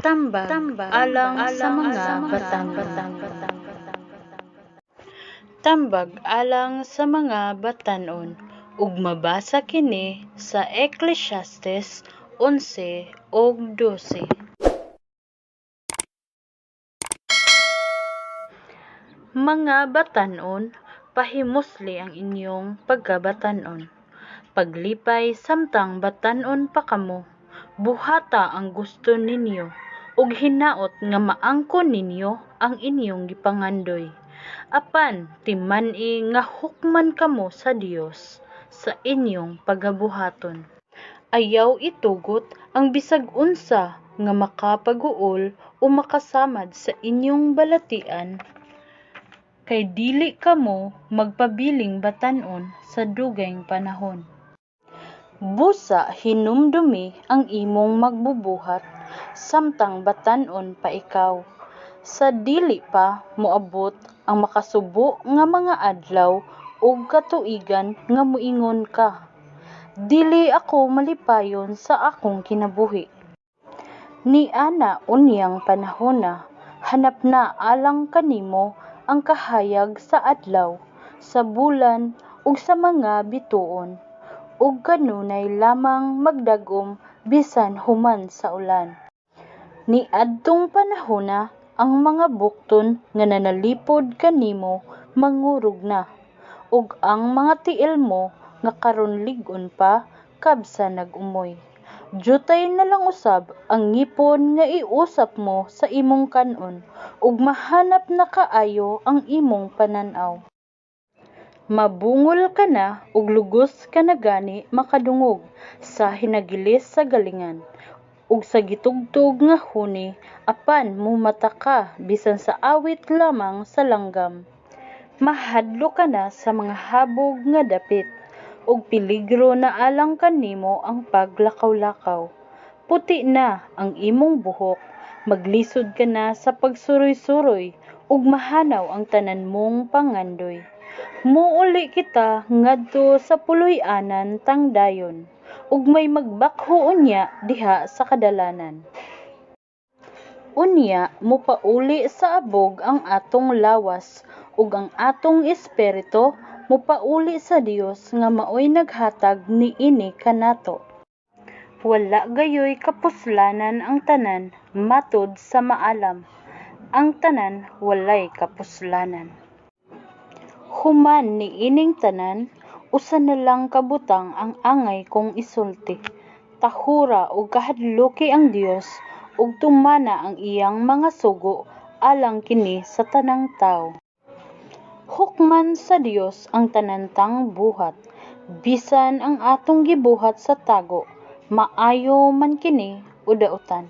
Tambag alang sa mga batan-on. Tambag alang sa mga batan-on, ug mabasa kini sa Ecclesiastes 11:12. Mga batan-on, pahimusli ang inyong pagkabatan-on. Paglipay samtang batan-on pa kamo, buhata ang gusto ninyo, ug hinaot nga maangkon ninyo ang inyong gipangandoy. Apan timan-i nga hukman kamo sa Dios sa inyong pagabuhaton. Ayaw itugot ang bisag unsa nga makapaguol o makasamad sa inyong balatian, kay dili kamo magpabiling batan-on sa dugayng panahon. Busa hinumdumi ang imong magbubuhat samtang batan-on pa ikaw, sa dili pa moabot ang makasubo nga mga adlaw ug katuigan nga moingon ka, "Dili ako malipayon sa akong kinabuhi." Niana unyang panahona, hanap na alang kanimo ang kahayag sa adlaw, sa bulan ug sa mga bituon, ug kanunay lamang magdag-om bisan human sa ulan. Niadtong panahona ang mga bukton nga nanalipod kanimo mangurog na, ug ang mga tiil mo nga karon lig-on pa kabsa nag-umoy. Dyutay na lang usab ang ngipon nga iusap mo sa imong kan-on, ug mahanap na kaayo ang imong panan-aw. Mabungol ka na ug lugos ka na gani makadungog sa hinagilis sa galingan ug sa gitugtog nga huni, apan momata ka bisan sa awit lamang sa langgam. Mahadlok ka na sa mga habog nga dapit, ug peligro na alang kanimo ang paglakaw-lakaw. Puti na ang imong buhok, maglisod ka na sa pagsuroy-suroy, ug mahanaw ang tanan mong pangandoy. Mouli kita ngadto sa puloy-anan tang dayon, ug may magbakho unya diha sa kadalanan. Unya mopauli sa abog ang atong lawas, ug ang atong espiritu mopauli sa Dios nga maoy naghatag niini kanato. Wala gayoy kapuslanan ang tanan matud sa maalam, ang tanan walay kapuslanan. Human niining tanan, usa na lang ka butang ang angay kong isulti: Tahura ug kahadluki ang Dios ug tumana ang iyang mga sugo, alang kini sa tanang tawo. Hukman sa Dios ang tanan tang buhat, bisan ang atong gibuhat sa tago, maayo man kini o dautan.